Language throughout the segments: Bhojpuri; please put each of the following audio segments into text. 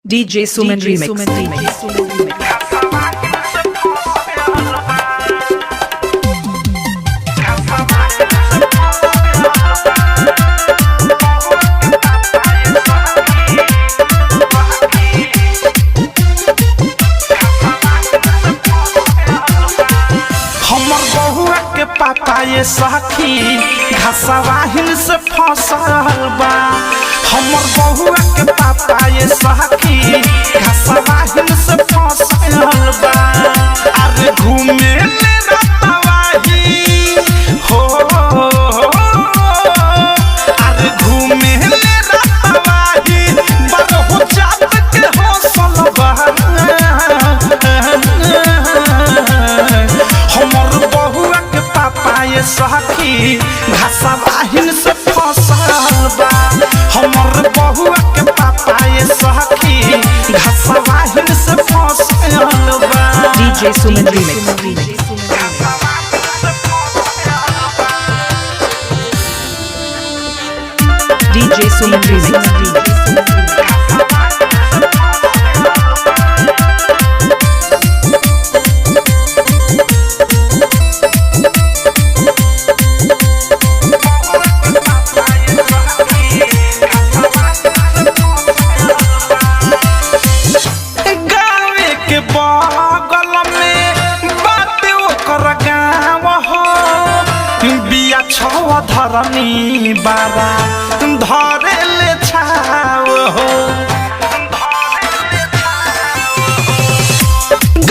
DJ Suman Remix. हमर बहुआ के पापा ये सखी घसवाहिन से फसल बा। हमर बहुआ के पापा ये सखी घसवाहिन से फसल बा। अरे घूमे ले रतवाही हो, अरे घूमे ले रतवाही बरहु जात के हौसल बा। हमर बहुआ के पापा ये सखी घसवाहिन से फसल बा। हमर बहुआ के पापा ये सखी घसवाहिन से फसल बा। DJ Suman Remix. DJ Suman Remix. गावे के बगल में बात ओकर गाँव हो, बिया छव धरनी बाबा धरे ले छाव हो।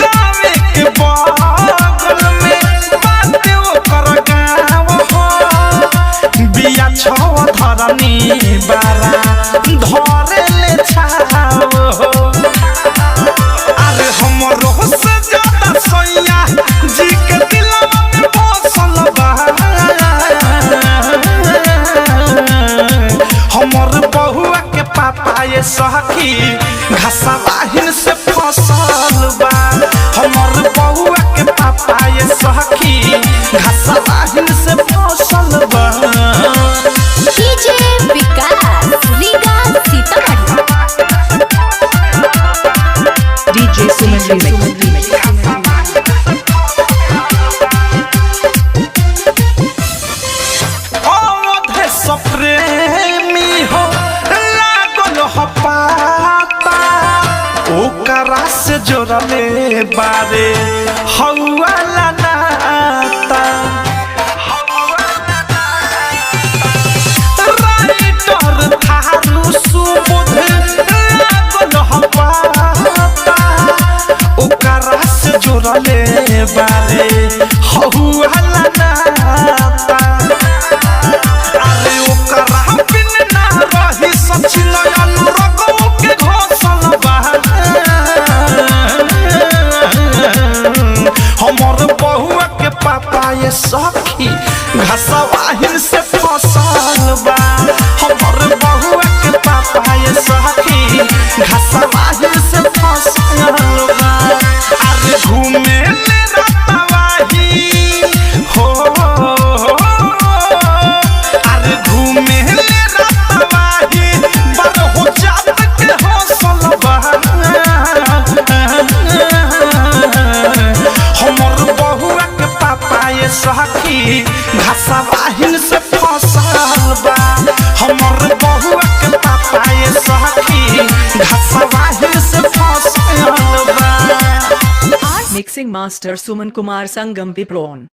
गावे के बगल में बात ओकर गाँव हो, बिया छव धरनी बाबा धरे ले छाव हो। अरे हमरो से ज्यादा सैया जी के दिलवा में बसल बा। हमर बहुआ के पापा ये सखी घसवाहिन से फसल बा। हमर बहुआ के पापा ये सखी घसवाहिन से फसल बा। DJ Vikas Riga Sitamarhi. DJ Suman Remix. Awadh प्रेमी हो लागल हो पाता, ओकरा से जोड़ले बारे हौवा नाता। राइटर थारू सुबुध लागल हो पाता, ओकरा से जोड़ले बारे हौवा नाता। अरे ओकरा बिन ना रही सचिन अनुरगो के घोसल बा। हमर बहुआ के पापा ये सखी घसवाहिन से फसल बा। हमर बहुआ के पापा ये सखी घसवाहिन से फसल बा। अरे घूमे ले रतवाही हो, अरे घूमे ले रतवाही बरहु जात के हौसल बा। हमर बहुआ के पापा ये सखी घसवाहिन से फसल बा। हमर बहुआ के पापा ये सखी घसवाहिन से फसल बा। Mixing Master Suman Kumar Sangam Vipron.